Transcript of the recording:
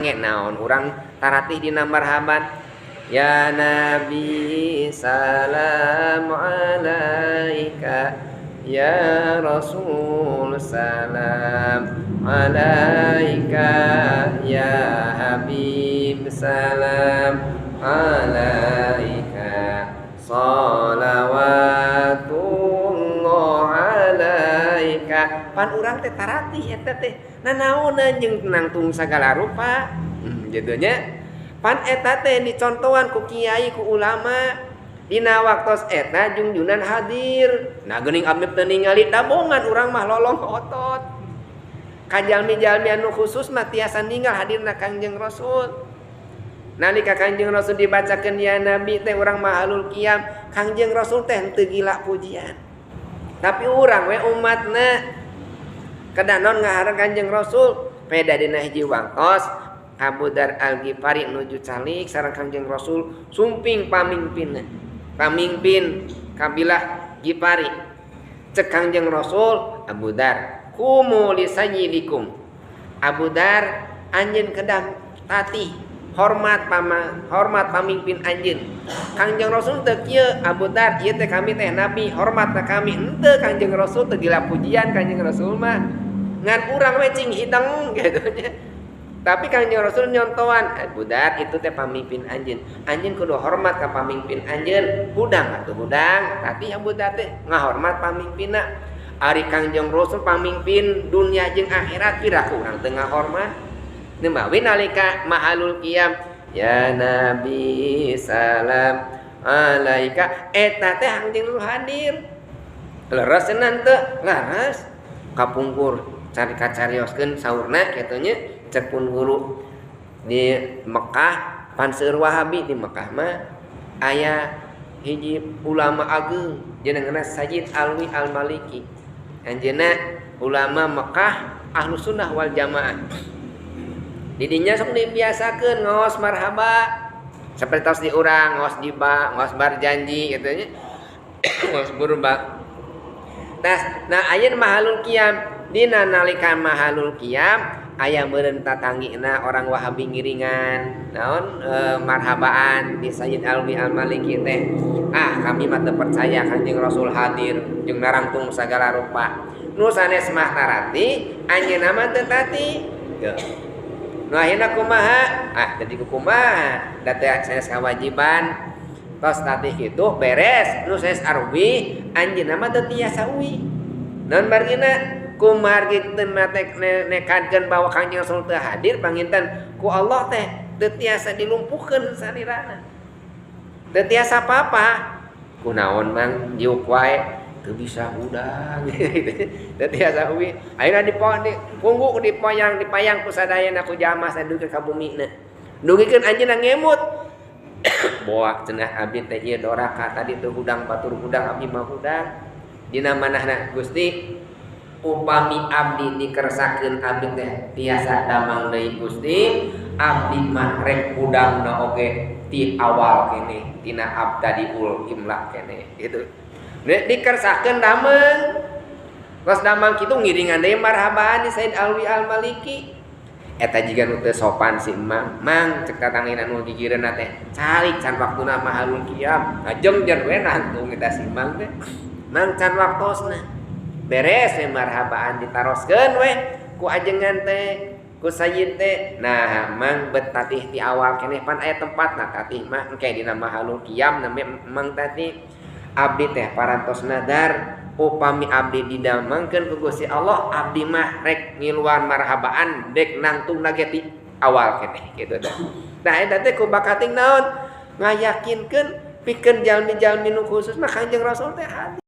Naon urang taratih dina marhaban ya Nabi salam alaika ya Rasul salam alaika ya Habib salam alaika shalawatullah alaika. Pan urang teh taratih eta teh nanaonan jeung nangtung sagala rupa. Jadinya pan eta teh dicontohan ku kiai ku ulama dina waktos eta jungjunan hadir. Nah geuning abdi teu ningali dabongan urang mah lolong otot. Kajalmi-jalmi anu khusus mah tiasa ninggal hadirna Kangjeng Rasul. Nalika Kangjeng Rasul dibacakeun ya Nabi teh urang mah halul qiyam, Kangjeng Rasul teh henteu gila pujian. Tapi urang we umatna kedanon ngahareun Kangjeng Rasul peda dina hiji waktos Abu Dar Al-Ghifari nuju calik sareng Kangjeng Rasul sumping pamimpinna. Pamimpin kabilah Ghifari. Cek Kangjeng Rasul, Abu Dar, kumu li sayyidikum. Abu Dar anjeun kedah tatih hormat hormat pamimpin anjeun. Kangjeng Rasul teu kieu, Abu Dar ieu teh kami teh nabi, hormat ka kami. Henteu Kangjeng Rasul teu gila pujian Kangjeng Rasul mah. Ngan urang we cing hideng kitu nya. Tapi Kangjeng Rasul nyontoan, Abu Dar itu teh pamimpin anjeun. Anjeun kudu hormat ka pamimpin anjeun. Hudang atuh hudang, tapi Abu Dar teh ngahormat pamimpinna. Ari Kangjeng Rasul pamimpin dunia jeung akhirat piraku urang teu ngahormat. Nembawi nalika mahalul qiyam, ya Nabi salam alaika eta teh Kangjeng Rasul hadir. Leres cenah teu? Leres. Kapungkur cari kacarioskeun saurna kitu nya. Cek pun guru di Mekah pan seueur Wahabi di Mekah mah aya hiji ulama ageung jenengna Sayyid Alwi Al-Maliki. Anjeunna ulama Mekah Ahlus Sunnah wal Jamaah. Didinya sok dibiasakeun ngaos marhaba sapertos tos di urang ngaos diba, ngaos barjanji kitu nya. Ngaos burba. Nah ayeuna mahalul qiyam dina nalika mahalul qiyam aya meureun tatanggina orang Wahabi ngiringan naon marhabaan di Sayyid Alwi Al-Maliki teh. Ah kami mah teu percaya Kangjeng Rasul hadir jeung narangtung sagala rupa. Nu sanes mah tarati anjeunna mah teu tati. Nu akhirna kumaha? Ah jadi kumaha? Da teh sanes kawajiban. Tos tatih kitu beres nu sanes arwi anjeunna mah teu tiasa uwi. Naon margina? Kumargi teu nekadkeun bahwa Kangjeng Rasul teu hadir panginten ku Allah teh teu tiasa dilumpuhkeun sarirana. Teu tiasa apa-apa. Kunaon mang jiuk wae teu bisa hudang. Teu tiasa uwi. Ayeuna dipunggu dipoyang dipayang ku sadayana ku jamaah sadukeun ka bumina. Dugikeun anjeunna ngemut. Boa cenah abdi teh ieu doraka tadi teu hudang batur hudang abdi mah hudang. Dina manahna Gusti upami abdi dikersakeun abdi teh tiasa damang deui Gusti abdi mah rek hudangna oge ti awal keneh tina abtadiul imla keneh gitu. Dikersakeun damang tos damang kitu ngiringan deui marhabaan di Sayyid Alwi Al-Maliki. Eta jiga nu teu sopan si emang mang cek tatangina nu gigireunna teh calik can waktuna mahalul qiyam ngajengjer we nangtung eta si emang teh mang can waktosna. Beres we marhabaan ditaroskeun we ku ajengan teh ku sayyid teh. Nah mang bet tatih ti awal keneh pan aya tempatna tatih mah engke dina mahalul qiyam name mang tatih abdi teh parantos nadar upami abdi didamangkeun ku Gusti Allah abdi mah rek ngiluan marhabaan dek nangtung ge ti awal keneh kitu teh. Nah eta teh ku bakating naon ngayakinkeun pikeun jalmi-jalmi nu khusus mah Kangjeng Rasul teh hadir.